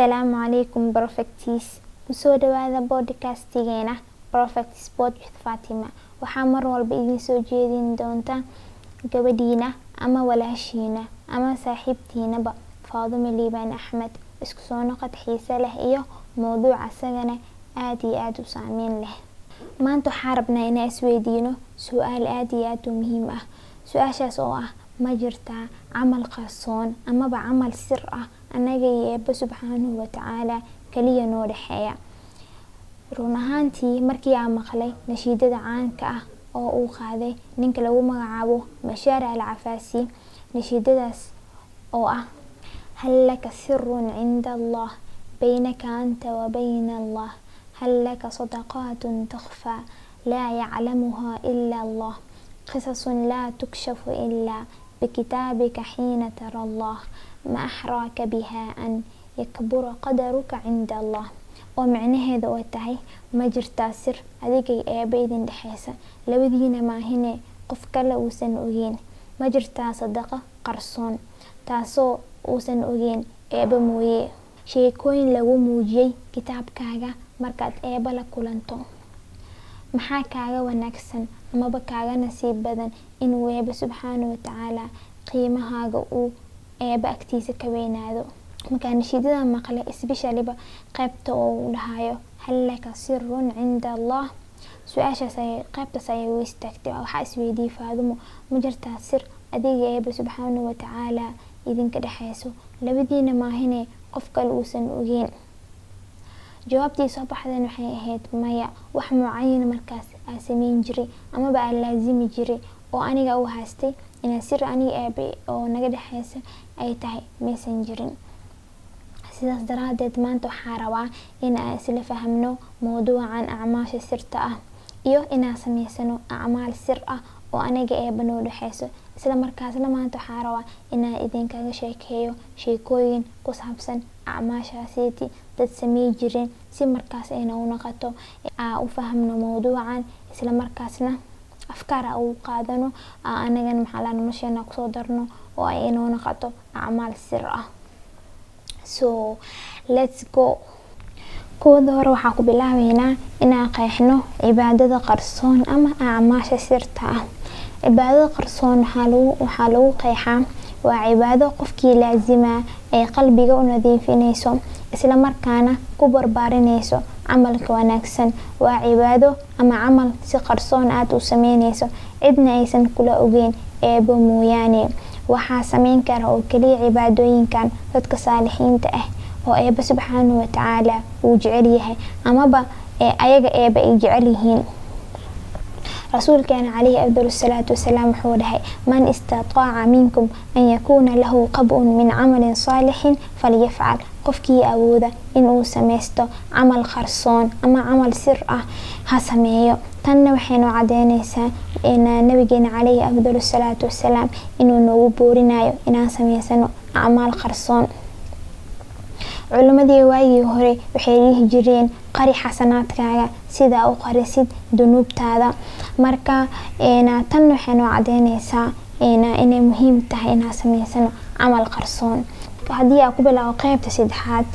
Asalaamu calaykum Perfecties. Kusoo dhawaada podcastigeena Perfect Sport with Fatima. Waxaa mar walba idin soo jeedin doonta gabadhiina ama walaashiina ama saaxiibtiinaba, Faadumo Liibaan Axmed. Isku soo noqod xiise leh iyo mowduuc asagana aad iyo aad u saameyn leh. Maanta waxaan rabnaa inaan isweydiino su-aal aad iyo aad u muhiim ah. Su-aashaas oo ah: ma jirtaa camal qarsoon amaba camal sir ah annaga iyo Eebbe subxaanuhu watacaala kaliya noo dhexeeya? Run ahaantii, markii aan maqlay nashiidada caanka ah oo uu qaaday ninka lagu magacaabo Mashaar Al Cafaasi, nashiidadaas oo ah: "Hal laka sirun cinda Allah baynaka anta wa bayna Allah, hal laka sadaqaatun takhfaa laa yaclamuhaa ila Allah, qisasun laa tukshafu ilaa bikitaabika xiina tara Allah, ma axraaka biha an yakbura qadaruka cinda Allah", oo micnaheeda oo tahay: ma jirtaa sir adigay Eebe idin dhexeysa labadiina maahine qof kale uusan ogeyn? Ma jirtaa sadaqo qarsoon taasoo uusan ogeyn Eebe mooye? Sheekooyin lagu muujiyay kitaabkaaga markaad Eebe la kulanto? Maxaa kaaga wanaagsan amaba kaaga nasiib badan inuu Eebe subxaana watacaala qiimahaaga uu Eebe agtiisa ka weynaado? Markaa nashiidada maqlay, especiallyba qaybta oo uu dhahayo "hal laka sirun cinda Allah", su-aashaas ay qaybtaas ayay u istaagtay. Waxaa isweydiiyey: Faadumo, ma jirtaa sir adiga Eebe subxaana watacaala idinka dhexeyso labadiina maahine qof kale uusan ogeyn? Jawaabtii soo baxdeen waxay ahayd maya. Wax mucayan markaas aa sameyn jiray amaba aa laazimi jiray oo aniga u haystay inaa sir aniga Eebe oo naga dhexeysa ay tahay maysan jirin. Sidaas daraadeed, maanta waxaa rabaa in aan isla fahmno mowduucan acmaasha sirta ah iyo inaan sameysano acmaal sir ah oo aniga Eeba noo dhexeyso. Isla markaasna maanta waxaa rabaa inaan idinkaga sheekeeyo sheekooyin ku saabsan acmaashaasiti dad samey jireen, si markaas ayna u noqoto aa u fahmno mowduucan, isla markaasna afkaar aa ugu qaadano, aa anagana, maxaa la, nolosheena kusoo darno oo ay inoo noqoto acmaal sir ah. So let's go. Kuwada hore waxaa ku bilaabeynaa inaan qeexno cibaadada qarsoon ama acmaasha sirta ah. Cibaadada qarsoon waxaa lagu qeexaa waa cibaado qofkii laasimaa ay qalbiga u nadiifineyso, isla markaana ku barbaarineyso camalka wanaagsan. Waa cibaado ama camal si qarsoon aad u sameyneyso, cidna aysan kula ogeyn Eebo mooyaane. Waxaa sameyn kara oo kaliya cibaadooyinkan dadka saalixiinta ah oo Eebe subxaanahu watacaala uu jecel yahay amaba ee ayaga Eebe ay jecel yihiin. Rasuulkeena calayhi afdal salaatu wasalaam wuxuu dhahay: "Man istataaca minkum an yakuuna lahu qab'un min camalin saalixin falyafcal." Qofkii awooda inuu sameysto camal qarsoon ama camal sir ah ha sameeyo. Tanna waxay noo cadeyneysaa nabigeena calayhi afdal salaatu wasalaam inuu noogu boorinayo inaan sameysano acmaal qarsoon. Culimadii waagii hore waxay dhihi jireen: "Qari xasanaadkaaga sidaa u qarisid dunuubtaada." Marka tan waxay noo cadeyneysaa inay muhiim tahay inaan sameysano camal qarsoon. Haddii aan ku bilaabo qeybta saddexaad,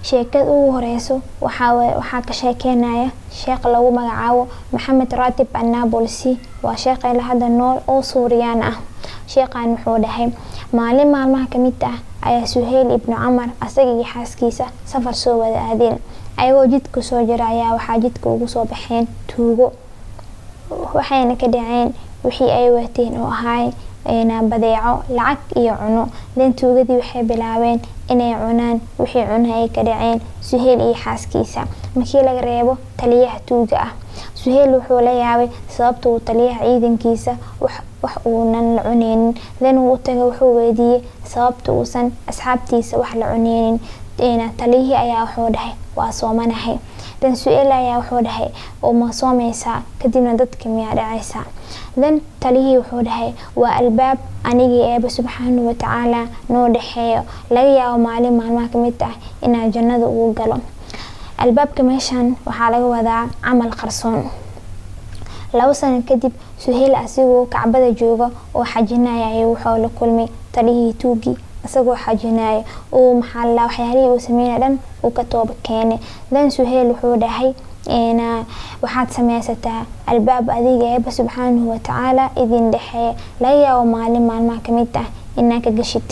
sheekada ugu horeyso waxaa ka sheekeynaya sheekh lagu magacaabo Maxamed Ratib Annabolsi. Waa sheekh ila hadda nool oo Suuriyaan ah. Sheekhan wuxuu dhahay: maalin maalmaha kamid ah ayaa Suheyl ibnu Camar asaga iyo xaaskiisa safar soo wada aadeen. Ayagoo jidka soo jira ayaa waxaa jidka ugu soo baxeen tuugo, waxayna ka dhaceen wixii ay wateen oo ahaay badeeco, lacag iyo cuno. Then tuugadii waxay bilaabeen inay cunaan wixii cuno ay ka dhaceen Suheyl iyo xaaskiisa, markii laga reebo taliyaha tuuga ah. Suheyl wuxuu la yaabay sababta uu taliyaha ciidankiisa wax uunan la cuneynin. Then wuu u tagay, wuxuu weydiiyey sababta uusan asxaabtiisa wax la cuneynin. Taliyihii ayaa wuxuu dhahay: "Waa soomanahay." Then Suheyl ayaa wuxuu dhahay: "Oo ma soomeysaa, kadibna dadka miyaa dhacaysaa?" Then taliyihii wuxuu dhahay: "Waa albaab anigii Eeba subxaanahu watacaala noo dhexeeyo. Laga yaabo maalin maalmaha kamid ah inaan jannada ugu galo." Albaabka meeshan waxaa laga wadaa camal qarsoon. 2 sano kadib, Suheyl asigoo Kacbada jooga oo xajinaya ayuu wuxuu la kulmay taliyihii tuugii. Isagoo xajinaya oo maxaa la waxyaalihii uu sameynaya dhan uu ka tooba keenay. Dan Suheyl wuxuu dhahay, waxaad sameysataa albaab adiga Eeba subxaanahu watacaala idin dhexeeya, laga yaabo maalin maalmaha kamid ah inaa ka gashid.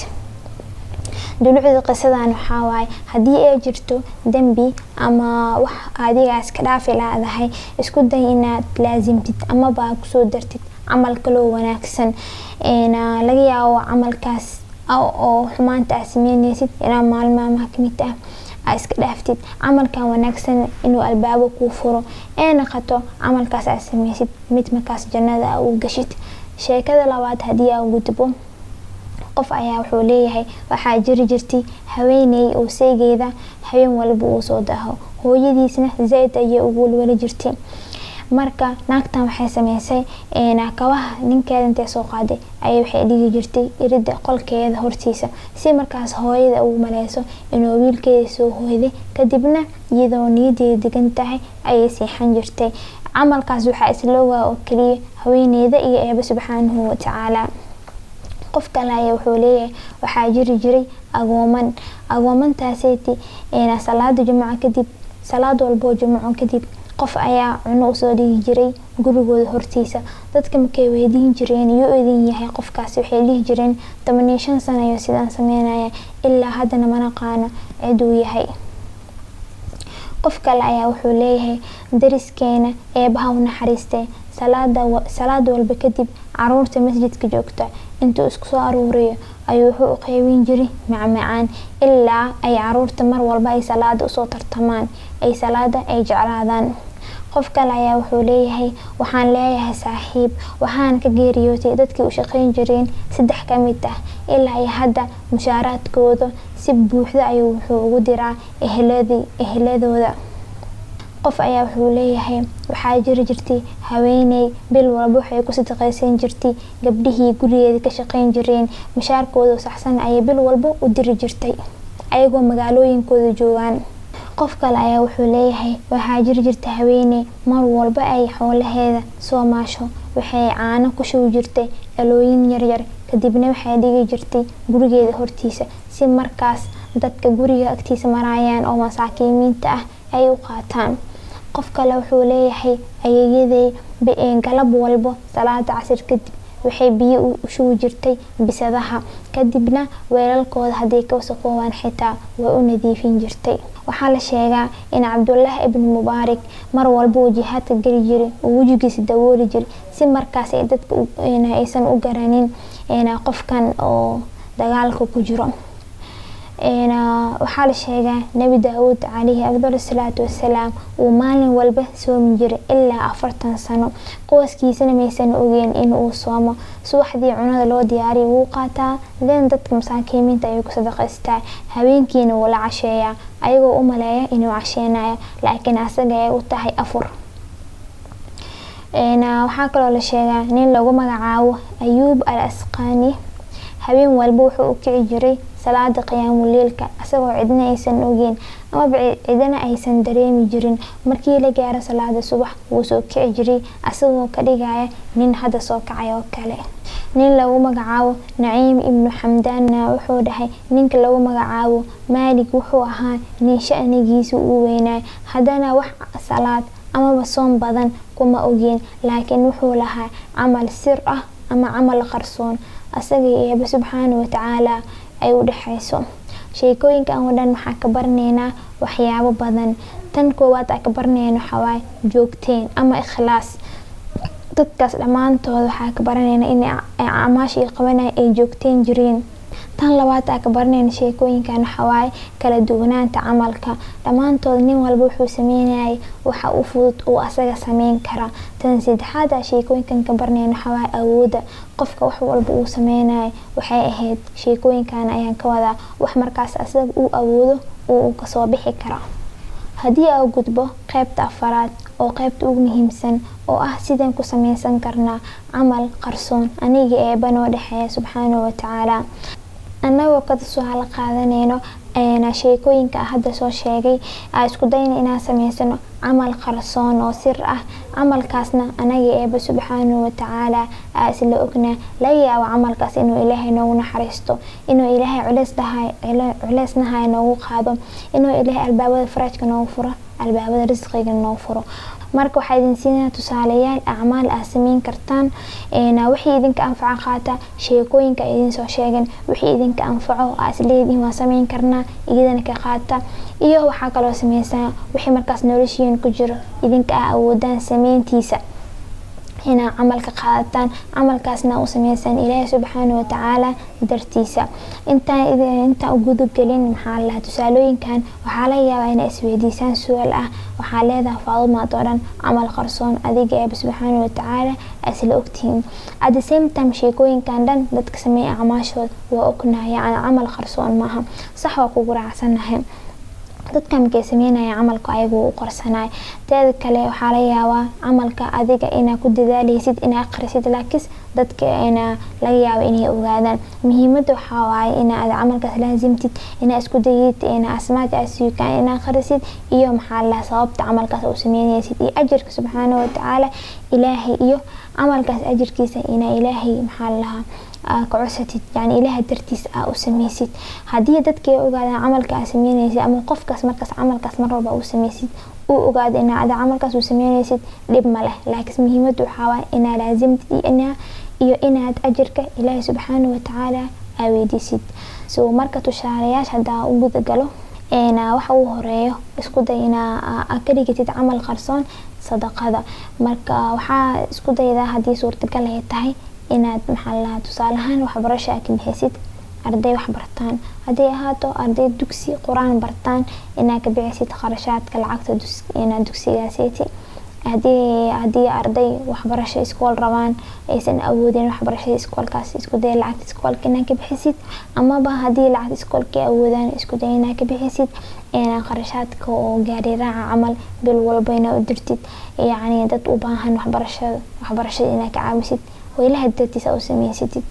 Dulucda qisadan waxaa waaye, haddii ay jirto dembi ama wax adiga iska dhaafi laadahay, isku day inaad laasimtid amaba kusoo dartid camal kaloo wanaagsan. Laga yaabo camalkaas oo xumaanta aad sameyneysid inaad maalin maalmaha kamid ah aa iska dhaaftid, camalkan wanaagsan inuu albaabo kuu furo, ee noqoto camalkaas aad sameysid mid markaas jannada aa u gashid. Sheekada labaad haddii aan gudbo, qof ayaa wuxuu leeyahay, waxaa jiri jirtay haweeney oo saygeeda habeen walba uu soo daaho, hooyadiisna zaid ayay ugu walwali jirtay. Marka naagtan waxay sameysay, kabaha ninkeeda intay soo qaaday ayay waxay dhigi jirtay irida qolkeeda hortiisa, si markaas hooyada ugu maleyso inuu wiilkeeda soo hooyday. Kadibna iyadoo niyadeeda degan tahay ayay seexan jirtay. Camalkaas waxaa isla ogaa oo kaliya haweeneyda iyo Eeba subxaanahu watacaala. Qof kale ayaa wuxuu leeyahay, waxaa jiri jiray agooman. Agoomantaaseti salaada jumuca kadib, salaad walboo jumuco kadib, qof ayaa cuno usoo dhigi jiray gurigooda hortiisa. Dadka markay weydiin jireen yuu idin yahay qofkaasi, waxay dhihi jireen 15 sano ayuu sidaan sameynaya, ilaa haddana mana qaano ciduu yahay. Qof kale ayaa wuxuu leeyahay, dariskeena Eebaha u naxariistay, salaad walba kadib caruurta masjidka joogta intuu isku soo aruuriyo ayuu wuxuu u qeybin jiray macmacaan, ilaa ay caruurta mar walba ay salaada usoo tartamaan, ay salaada ay jeclaadaan. Qof kale ayaa wuxuu leeyahay, waxaan leeyahay saaxiib, waxaan ka geeriyootay dadkii u shaqeyn jireen 3 ka mid ah, ilaa iyo hadda mushaaraadkooda si buuxda ayuu wuxuu ugu diraa eheladooda. Qof ayaa wuxuu leeyahay, waxaa jiri jirtay haweeney bil walba waxay ku sadaqaysan jirtay gabdhihii gurigeeda ka shaqeyn jireen, mushaarkooda saxsan ayay bil walba u diri jirtay ayagoo magaalooyinkooda joogaan. Qof kale ayaa wuxuu leeyahay, waxaa jiri jirtay haweeney mar walba ay xoolaheeda soo maasho waxay caano ku shubi jirtay dhalooyin yaryar, kadibna waxay dhigi jirtay gurigeeda hortiisa, si markaas dadka guriga agtiisa marayaan oo masaakiimiinta ah ay u qaataan. Qof kale wuxuu leeyahay, ayeeyaday galab walbo salaada casir kadib waxay biyo u shubi jirtay bisadaha, kadibna weelalkooda hadday ka wasaqoobaan xitaa way u nadiifin jirtay. Waxaa la sheegaa in Cabdullaahi ibn Mubaarak mar walba uu jihaadka geli jiray uu wejigiisa dabooli jiray, si markaas ay dadka aysan u garanin qofkan oo dagaalka ku jiro. Waxaa la sheegaa Nabi Daawuud calayhi afdal salaatu wasalaam uu maalin walba soomi jiray ilaa 40 sano, qoyskiisana maysan ogeyn in uu soomo. Subaxdii cunada loo diyaariyo wuu qaataa, then dadka masaakiimiinta ayuu ku sadaqaystaa, habeenkiina wuu la casheeyaa ayagoo u maleeya inuu casheynayo, laakiin asaga ay u tahay afur. Waxaa kaloo la sheegaa nin lagu magacaabo Ayuub al Asqaani habeen walba wuxuu u kici jiray salaada qiyaamuleylka asagoo cidna aysan ogeyn amaba cidna aysan dareemi jirin. Markii la gaaro salaada subax wuu soo kici jiray asagoo ka dhigaya nin hadda soo kacay oo kale. Nin lagu magacaabo Naciim ibnu Xamdaanna wuxuu dhahay, ninka lagu magacaabo Maalik wuxuu ahaa nin sha'nigiisu uu weynaay, haddana wax salaad amaba soon badan kuma ogeyn, laakiin wuxuu lahaa camal sir ah ama camal qarsoon asaga iyo Eebe subxaanahu watacaala ay u dhexeyso. Sheekooyinkan oo dhan waxaa ka baranaynaa waxyaabo badan. Tan koowaad aan ka baranayno waxaa waaye joogteen ama ikhlaas. Dadkaas dhammaantood waxaa ka baranaynaa in acmaasha ay qabanayaan ay joogteen jireen. Tan labaad aan ka baranayno sheekooyinkan waxaa waaye kala duwanaanta camalka. Dhammaantood nin walba wuxuu sameynayay waxa u fudud uu asaga sameyn kara. Tan saddexaad aan sheekooyinkan ka baranayno waxaa waaye awoodda qofka wax walba uu sameynayay. Waxay ahayd sheekooyinkan ayaan ka wadaa wax markaas asaga uu awoodo uu kasoo bixi kara. Haddii aan gudbo qaybta afaraad oo qaybta ugu muhiimsan oo ah sideen ku sameysan karnaa camal qarsoon aniga Eebba noo dhexeeya subxaanahu watacaala. Anagoo ka tusaale qaadaneyno sheekooyinka hadda soo sheegay, isku dayna inaan sameysano camal qarsoon oo sir ah. Camalkaasna anaga Eeba subxaanahu watacaala aa isla ognaa. Laga yaabo camalkaas inuu Ilaahay noogu naxariisto, inuu Ilaahay culeysnahay noogu qaado, inuu Ilaahay albaabada faraajka noogu furo, albaabada risqiga noogu furo. Marka waxaa idin siinaya tusaalayaal acmaal aad sameyn kartaan. Wixii idinka anfaca qaata. Sheekooyinka idin soo sheegan, wixii idinka anfaco aa isleedihin waa sameyn karnaa, iyadana ka qaata. Iyo waxaa kaloo sameysaa wixii markaas noloshiin ku jiro, idinka aa awoodaan sameyntiisa, inaa camalka qaadataan, camalkaasna u sameysaan Ilaahay subxaana watacaala dartiisa. Intaan u gudagelin, maxaa lahaa, tusaalooyinkan, waxaa laga yaabaa inaa isweydiisaan su-aal ah: waxaa leedahay Faadumaad oo dhan camal qarsoon adiga Eeba subxaana watacaala isla ogtihiin, at the same time sheekooyinkan dhan dadka sameeya acmaashood waa ognahay, yacni camal qarsoon maaha. Sax, waa kugu raacsanahay. Dadka markay sameynaya camalka ayagu u qarsanay. Teeda kale, waxaa laga yaabaa camalka adiga inaa ku dadaaleysid inaa aqrisid, laakiin dadka ina laga yaabo inay ogaadaan. Muhiimada waxaa waaye inaad camalkaas laasimtid, inaa isku dayid inaa as much as you can inaa aqrisid, iyo maxaa la sababta camalkaas u sameyneysid, iyo ajarka subxaana watacaala Ilaahay, iyo camalkaas ajarkiisa inaa Ilaahay, maxaa la lahaa, ka codsatid, yani Ilaahay dartiis aa u sameysid. Haddii dadka ay ogaadaan camalka aa sameyneysid, ama qofkaas markaas camalkaas mar walba u sameysid uu ogaado inaa ada camalkaas u sameyneysid, dhib ma leh. Laakiin muhiimada waxaa waaye inaa laasimtid iyo inaad ajarka Ilaahay subxaana watacaala aa weydiisid. So marka tusaalayaasha hadaa u guda galo, waxa ugu horeeyo, isku day inaa ka dhigatid camal qarsoon sadaqada. Marka waxaa isku daydaa, haddii suurtagal ay tahay, inaad, maxaa la lahaa, tusaalahaan waxbarasho aad ka bixisid arday wax bartaan, hadday ahaato arday dugsi Qur-aan bartaan, inaad ka bixisid kharashaadka lacagta inaad dugsigaaseti. Haddii arday waxbarasho iskool rabaan aysan awoodin waxbarashada iskoolkaas, isku day lacagta iskoolka inaad ka bixisid. Amaba haddii lacagta iskoolka ay awoodaan, isku day inaad ka bixisid kharashaadka oo gaari raaca camal bil walba inaad u dirtid. Yacni dad u baahan waxbarashada, waxbarashada inaad ka caawisid oo Ilaah dartiisa u sameysatid.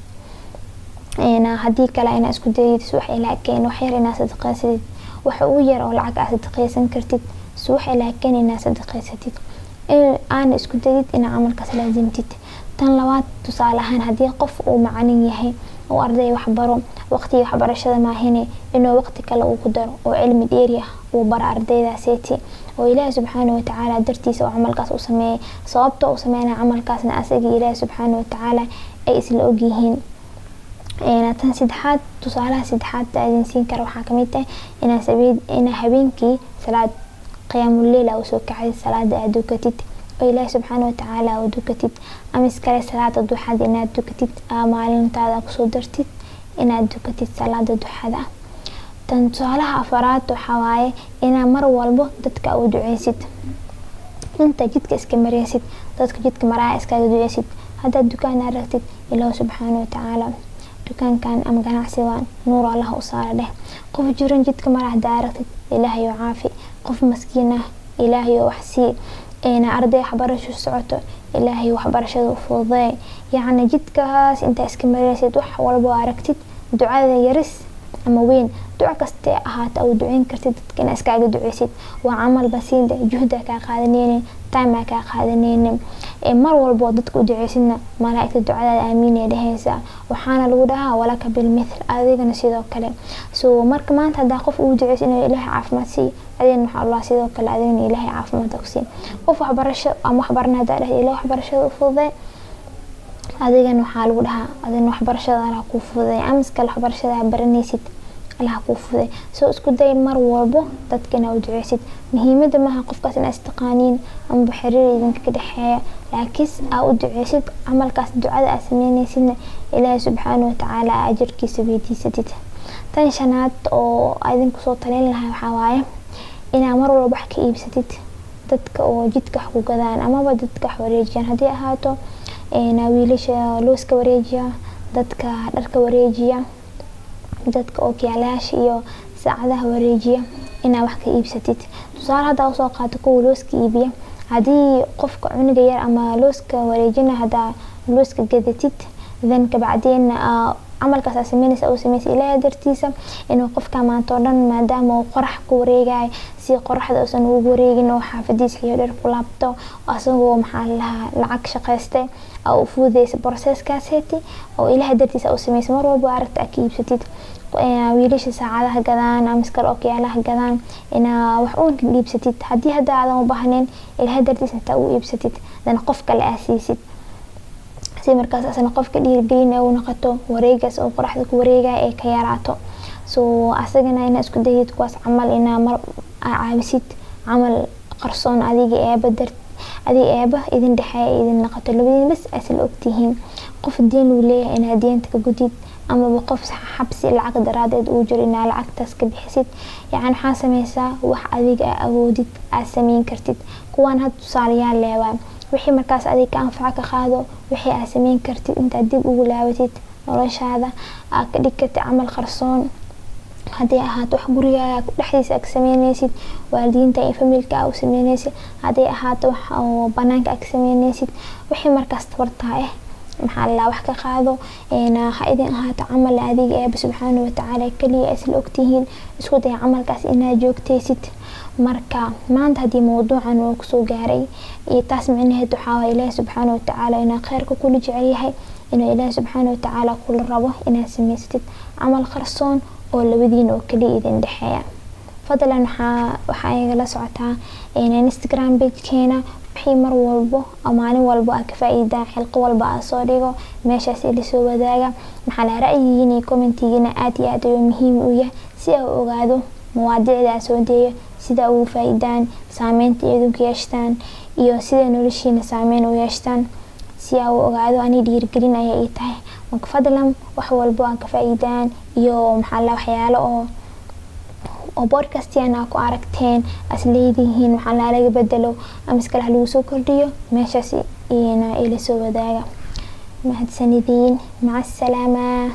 Haddii kale, inaad isku dayid subax ilaa keen wax yar inaad sadaqaysatid, waxa ugu yar oo lacag aad sadaqaysan kartid subax ilaa keen inaad sadaqaysatid, aana isku dayid inaad camalkaas laasimtid. Tan labaad, tusaale ahaan, haddii qof uu macalin yahay oo arday wax baro, waqtigii waxbarashada maahine inuu waqti kale uu ku daro oo cilmi dheeri ah uu baro ardaydaaseti, oo Ilaahi subxaana watacaala dartiisa oo camalkaas u sameeyay, sababta uu sameynaya camalkaasna asaga Ilaahi subxaana watacaala ay isla ogyihiin. Tan saddexaad, tusaalaha saddexaad idin siin kara waxaa kamid ah inaa habeenkii salaad qiyaamuleyl aa usoo kacdid, salaada aad dukatid oo Ilaahi subxaana watacaala u dukatid, ama iskale salaada duxada inaad dukatid, aa maalintaada kusoo dartid inaad dukatid salaada duxada. Tan tusaalaha afaraad waxaa waaye inaa mar walbo dadka u duceysid. Inta jidka iska mareysid, dadka jidka maraya iskaga duceysid. Haddaad dukaan aragtid, "Ilaahu subxaana watacaala dukaankan ama ganacsigan nuur Allah u saara," dheh. Qof jiran jidka mara haddaa aragtid, "Ilaahayo caafi." Qof maskiin ah, "Ilaahayo wax sii." Arday waxbarasho socoto, "Ilaahay waxbarashada u fududeey." Yacni jidkaas intaa iska mareysid, wax walbo aragtid, ducada yaris ama weyn, duco kastee ahaata u duceyn kartid, dadka inaa iskaaga duceysid waa camal basiid, juhda kaa qaadaneynin, time aa kaa qaadaneynin. Mar walbo dadka u duceysidna, malaaigta ducadaada aamiin ay dheheysaa, waxaana lagu dhahaa "walaka bilmithl", adigana sidoo kale. So marka maanta haddaa qof ugu duceysid inuu Ilaahay caafimaad siiyo, adigana waxaa Allah sidoo kale adigana Ilaahay caafimaad ha ku siiyo. Qof waxbarasho ama waxbarana haddaa dhahday, "Ilaah waxbarashada u fududeey," adigana waxaa lagu dhahaa adigana waxbarashada Allah kuu fududeey, ama iskale waxbarashada aa baraneysid Allah kuu fududeey. So isku day mar walbo dadka inaa u duceysid. Muhiimada maaha qofkaas inaa istaqaaniin amaba xiriir idinka ka dhexeeya, laakiin aa u duceysid. Camalkaas ducada aa sameyneysidna Ilaahay subxaana watacaala aa ajarkiisa weydiisatid. Tan shanaad oo idinku soo talin lahaa waxaa waaye inaa mar walba wax ka iibsatid dadka oo jidka wax ku gadaan amaba dadka wax wareejiyaan, haddii ahaato wiilasha looska wareejiya, dadka dharka wareejiya, dadka ookiyaalayaasha iyo saacadaha wareejiya, inaa wax ka iibsatid. Tusaale haddaa usoo qaato kuwa looska iibiya, haddii qofka cunuga yar ama looska wareejina haddaa looska gadatid. Then kabacdeen camalkaas aa sameynaysa uu sameysay Ilaahay dartiisa, inuu qofka maanta oo dhan, maadaama uu qorax ku wareegayo, si qoraxda uusan ugu wareegin oo xaafadiisa iyo dher ku laabto asagoo, maxaa la dhahaa, lacag shaqaystay, aa u fududeysa processkaaseti oo Ilaahay dartiisa u sameysay. Mar walba aragta aad ka iibsatid, wiilasha saacadaha gadaan ama iskale okyaalaha gadaan, inaa wax uun ka iibsatid, haddii hadda aadan u baahnayn, Ilaahay dartiisa intaa u iibsatid, dan qof kale aa siisid, si markaas asna qofka dhiirigelin ay u noqoto, wareegaas oo qoraxda ku wareegaya ay ka yaraato. So asagana inaa isku dayid kuwaas camal, inaa mar aa caawisid, camal qarsoon adiga eeba dar adiga eeba idin dhexeeya idin noqoto, labadiin bas isla ogtihiin. Qof deen uu leeyahay inaad deenta ka gudid, amaba qof xabsi lacag daraadeed uu jiro inaa lacagtaas ka bixisid. Yacni waxaa sameysaa wax adiga aa awoodid, aad sameyn kartid. Kuwaan hadda tusaalayaal leewaa. Wixii markaas adiga ka anfaca ka qaado, wixii aad sameyn kartid intaad dib ugu laabatid noloshaada aad ka dhig kartid camal qarsoon, haddii ahaato wax gurigaaga dhexdiisa aad ka sameyneysid, waalidiinta iyo familka aa u sameyneysid, haddii ahaato wax oo banaanka aad ka sameyneysid, wixii markaas tabartaa ah, maxaa la, wax ka qaado. Ha idin ahaato camal adiga Eeba subxaana watacaala kaliya isla ogtihiin. Isku day camalkaas inaad joogteysid. Marka maanta haddii mawduucan uu kusoo gaaray iyo taas, micnaheed waxaa waye Ilaahi subxaana watacaala inaa kheyrka kula jecel yahay, inuu Ilaahi subxaana watacaala kula rabo inaad sameysatid camal qarsoon oo labadiin oo kaliya idin dhexeeya. Fadlan waxaa igala socotaa Instagram pagekeena. Wixii mar walbo, maalin walbo aa ka faa'iidaan, xilqo walba aa soo dhigo, meeshaas ila soo wadaaga. Maxaa la, ra'yigiina iyo commentigiina aad iyo aad ayuu muhiim u yahay, si aa u ogaado mawaadiicda aa soo deeyo sida ugu faa'iidaan, saameynta idinku yeeshtaan iyo sida noloshiina saameyn u yeeshtaan, si aa u ogaado. Ani dhiirigelin ayay ii tahay. Marka fadlan wax walbo aan ka faa'iidaan iyo, maxaa la, waxyaalo oo podcastiyan aa ku aragteen as leedihiin waxaa laga bedelo ama iskale ha lagu soo kordhiyo, meeshaas ina ila soo wadaaga. Mahadsanidin, maca asalaama.